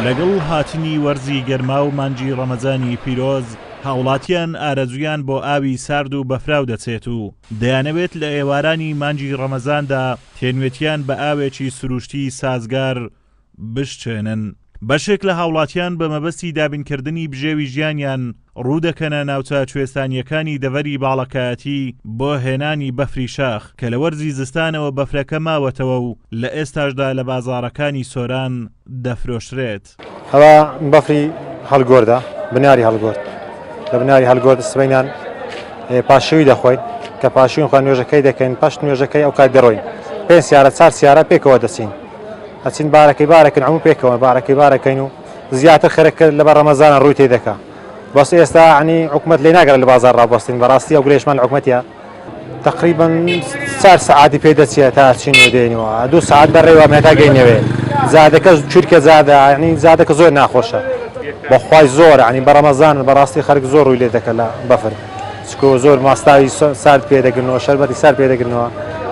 لەگەڵ هاتنی وەرزی گەرما و مانگی ڕەمەزانی پیرۆز، هاوڵاتیان ئارەزوویان بۆ ئاوی سارد و بەفراو دەچێت و دەیانەوێت لە ئێوارانی مانگی ڕەمەزاندا تێنوێتیان بە ئاوێکی سروشتی سازگار بشچێنن. بەشێک لە هاوڵاتیان بە مەبەستی دابینکردنی بژێوی ژیانیان ڕوودەکەنە ناوچە کوێستانییەکانی دەڤەری باڵەکایەتی بۆ هێنانی بەفری شاخ کە لە وەرزی زستانەوە بەفرەکە ماوەتەوە و لە ئێستاشدا لە بازاڕەکانی سۆران دەفرۆشرێت. ئەوە بەفری هەڵگۆردە، بناری هەڵگۆرد، لە بناری هەڵگۆرد سبەینان پاشەوی دەخۆین، کە پاشوین خوا نوێژەکەی دەکەین، پاش نوێژەکەی ئەو کات دەڕۆین پێنج سیارە چار سیارە پێکەوە دەچین، ئەچین بارەکەی بارەکەین هەموو پێکەوە بارەکەی بارەکەین و زیاتر خەرک کرد لەبەر ڕەمەزانە ڕووی تێ دەکا. بەس ئێستا عنی حکومەت لێ ناگەرە لە بازار ڕابوەستین، بەڕاستی ئەو گرێشمان لە حکومەتە تقریبا چار سەعاتی پێ دەچێت تا چین و دێنەوە، دوو سەعات بەڕێوە هەتا گەینەوێ. زادەکە چورکە زادە، ینی زادەکە زۆر ناخۆشە بەخوای زۆر، عنی بە ڕەمەزان بەڕاستی خەرک زۆر ڕووی لێ دەکە لە بەفر، چکۆ زۆر ماستاوی سارد پێ دەگرنەوە، شەربەتی سارد پێ دەگرنەوە،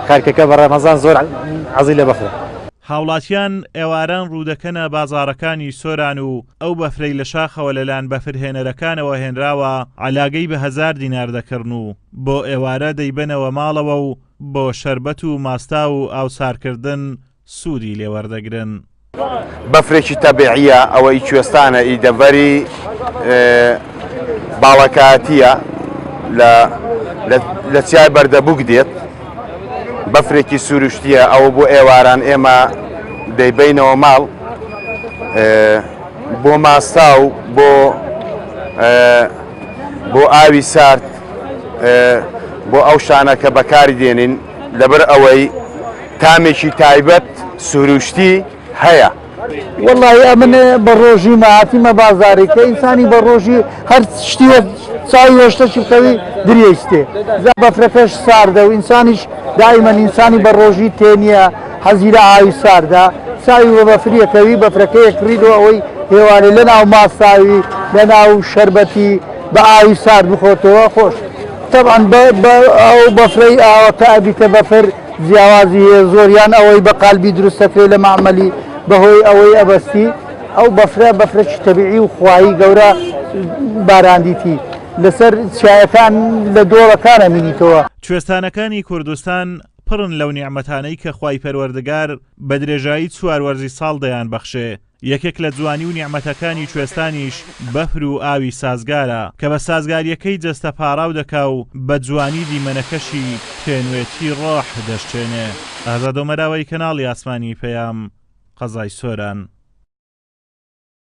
خەرکەکە بە ڕەمەزان زۆر عەزی لە بەفرە. هاوڵاتیان ئێواران ڕوودەکەنە بازاڕەکانی سۆران و ئەو بەفرەی لە شاخەوە لەلایەن بەفرهێنەرەکانەوە هێنراوە عەلاگەی بە هەزار دینار دەکڕن و بۆ ئێوارە دەیبەنەوە ماڵەوە و بۆ شەربەت و ماستاو و ئاو سارکردن سوودی لێ وەردەگرن. بەفرێکی تەبیعیە، ئەوە ئی کوێستانە، ئی دەڤەری باڵەکایەتیە لە چیای بەردەبووک دێت، بەفرێکی سروشتیە، ئەوە بۆ ئێواران ئێمە دەیبەینەوە ماڵ بۆ ماستاو بۆ بۆ ئاوی سارد بۆ ئەو شانە کە بەکاری دێنین لەبەر ئەوەی تامێکی تایبەت سروشتی هەیە. وەڵاهی ئەمن بە ڕۆژی مەهاتیمە بازاری کە ئینسانی بە ڕۆژی هەر شتی چاوی هێشتەشی بکەوی دریەیستێ جا بەفرەکەش ساردە و ئینسانیش دائیمەن ئینسانی بە ڕۆژی تێنیە حەزی لە ئاوی ساردە چاوی بە بەفریەکەوی بەفرەکەیە کڕی لۆ ئەوەی هێوارێ لە ناو ماستاوی لە ناو شەربەتی بە ئاوی سارد بخۆتەوە خۆش تەبعەن بە ئەو بەفرەی ئاوەکە ئەبیتە بەفر جیاوازی هەیە زۆر یان ئەوەی بە قالبی دروست دەکرێت لە مەعمەلی بەهۆی ئەوەی ئەبەستی ئەو بەفرە بەفرەکی تەبیعی و خوایی گەورە باراندیتی لەسەر چیایەکان لە دۆڵەکان ئەمینیتەوە. کوێستانەکانی کوردستان پڕن لەو نیعمەتانەی کە خوای پەروەردگار بە درێژایی چوار وەرزی ساڵ دەیانبەخشێ، یەکێک لە جوانی و نیعمەتەکانی کوێستانیش بەفر و ئاوی سازگارە، کە بە سازگارییەکەی جەستە پاراو دەکا و بە جوانی دیمەنەکەشی تێنوێتی ڕۆح دەشچێنێ. ئازاد ئۆمەراوەی کەناڵی ئاسمانی پەیام، قەزای سۆران.